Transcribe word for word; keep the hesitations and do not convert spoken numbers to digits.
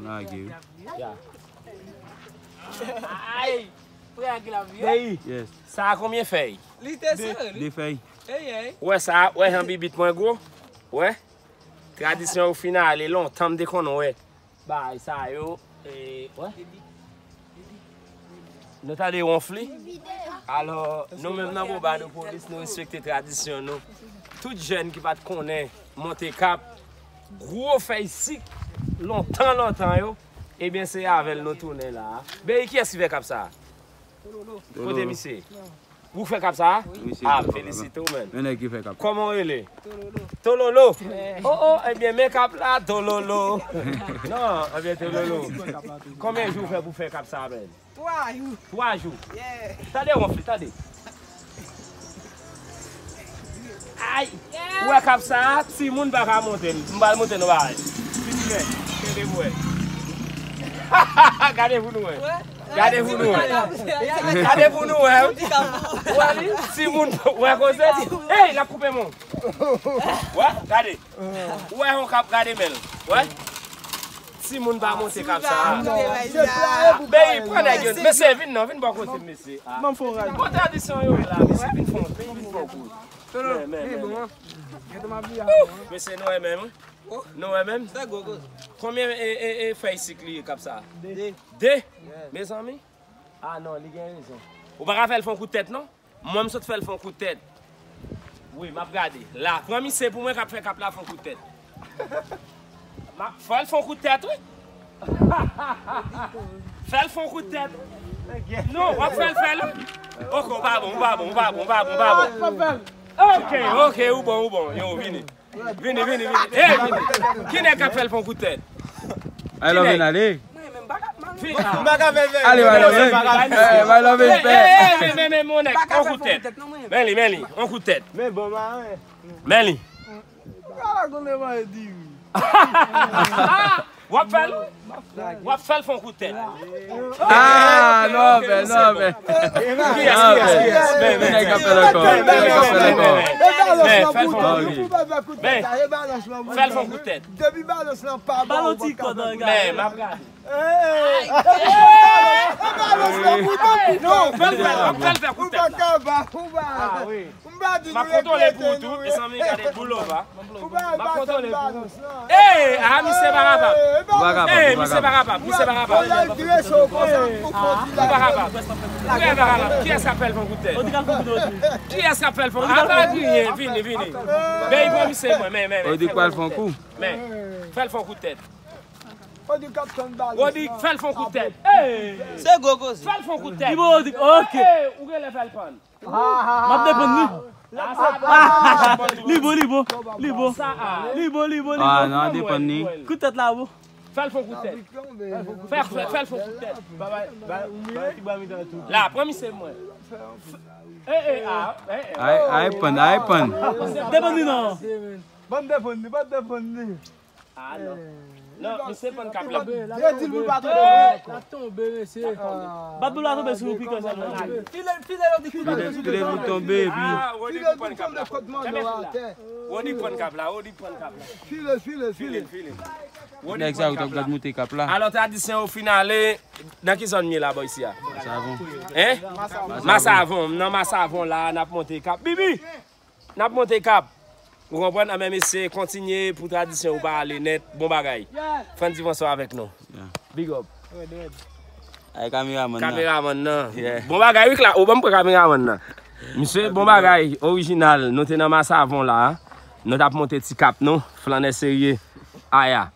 Lage wi. Ay! Frè ak la vi. Peyi. Yes. Sa a konbyen fèy? Li te sere li. De fèy. Ey ey. Ou wè sa, ou wè jan bibit mwen gwo? Ou wè? Tradisyon yo fin ale lontan m te konn wè. Bagay sa yo, e, wè. Nou tande wonf li? Alò, nou menm nan Boba nou polis, nou respekte tradisyon nou. Tout jèn ki pa t konnen monte kap, gwo fèy sik, lontan lontan yo, ebyen se avè l nou tounen la a. Beyi, kiyès ki fè kap sa a? Kote misye? Ou fè kap sa a? Ah, felisite w, menn. Yon nèg ki fè kap. Kòman w rele? Tololo. Oh, oh, ebyen, men kap la, Tololo. Non, ebyen, Tololo. Konbyen jou w fè pou fè kap sa a, menn? Twa jou. Twa jou. Tande wonf li, tande. Ay! Ou wè kap sa a? Timoun pa ka monte l. M pral monte nou bagay. Piti nèg, kenbe pou wè. Gade pou nou wè. Gade pou nou wè. Gade pou nou wè. Ou wè li? Timoun, ou wè koze? Ey, l ap koupe men w. Wè, gade. Ou wè yon kap, gade men l. Wè. Timoun pa monte kap sa a. Beyi, pran nèg yo. Mesye, vin non, vin bò kote m, mesye. Ah. Bon, tradisyon yo la, mesye, vin fè yon, vin, vin fè yon kou. Men, men, men, men. Mesye, nou wè menm wi. Nou wè menm? Konbyen e, e, e fèy sik li ye kap sa a? De. De? Mezanmi? Ah non, li gen rezon. Ou pa ka fè l fè yon kout tèt non? Mwen, m sot fè l fè yon kout tèt. Wi, m ap gade. La, pran misye pou mwen k ap fè kap la fè yon kout tèt. M ap fè l fè yon kout tèt, wi. Fè l fè yon kout tèt. Non, w ap fè l fè l, wi. Ok, ou pa bon, ou pa bon, ou pa bon, ou pa bon, ou pa bon. Ok, ok, ou bon, ou bon. Yo, vini. Vini, vini, vini. Hey, vini. Ki nèg k ap fè l fè yon kout tèt? Ay, love vin ale. Vini. M pa ka fè l. Ale, ale, ale. Hey, hey, hey, men, men, men, mon nèg, yon kout tèt. Men li, men li, yon kout tèt. Men bon, mwen. Men li. Ala konnen mwen di wi. W ap fè l? W ap fè l fè yon kout tèt. Ah, non, men, non, men. Kiyès, kiyès, kiyès? Men, men, men. Nèg ap fè l ankò. Nèg ap fè l ankò. Men, fè l fè yon kout tèt. Men, fè l fè yon kout tèt. Depi balans lan pa ba ou, ou pa ka fè kout tèt. Men, m ap gade. Hey! Balans lan pou tèt. Non, fè l fè, w ap fè l fè kout tèt la. Ou pa ka ba, ou pa. Ah, wi. M ap kontwole pou ou tou, mezanmi, gade boulova. M ap kontwole pou ou. Ey, ah, misye pa kapab. Ou pa kapab, ey, misye pa kapab, misye pa kapab. Misye pa kapab. Misye pa kapab. Kiyès k ap fè l fè yon kout tèt? Kiyès k ap fè l fè yon kout tèt? Apa griyen, vini, vini. Beyi, pran misye mwen, men, men, men. Odik pral fè yon kou. Men, fè l fè yon kout tèt. Odik ap tann balans lan. Odik, fè l fè yon kout tèt. Ey! Se gwo koze. Fè l fè yon kout tèt. Li bon, Odik, ok. Ey, ou genlè fè l pann. M ap depann li. Li bon, li bon. Li bon. Li bon, li bon, li bon. Ah, non, depann li. Kout tèt la bon. Fè l fè yon kout tèt. Fè, fè, fè l fè yon kout tèt. La, pran misye mwen. Ey, ey, ah, ey, ey. Ay, ay, pann, ay, pann. Depann li non. Ban depann li, ban depann li. Ah, non. Non, misye pann kap la. Yo di l pou l pa tonbe. L ap tonbe, mesye. Bat pou l pa tonbe sou pikan sa. File, file, yo di pou l pa tonbe. File pou l tonbe, epi. Ah, Rodi pou pann kap la. Kèmè fil la. Rodi pann kap la, Rodi pann kap la. File, file, file. File, file. Nèg sa yo t ap gad moute kap la. Alò, tradisyon yo fin ale. Nan ki zòn m ye la bò isi a? Masavon. Hein? Masavon. Masavon. Nan Masavon la, n ap monte kap. Bibi! N ap monte kap. Ou konprann? Anben mesye, kontinye pou tradisyon ou pa ale nèt. Bon bagay. Frandy François avèk nou. Yeah. Big up. Ay, kameramann nan. Kameramann nan. Yeah. Bon bagay, wi, Kla. Ou ban m pran kameramann nan. Misye, bon bagay, orijinal. Nou te nan Masavon la. Nou t ap monte ti kap nou. Flannè serye. Aya.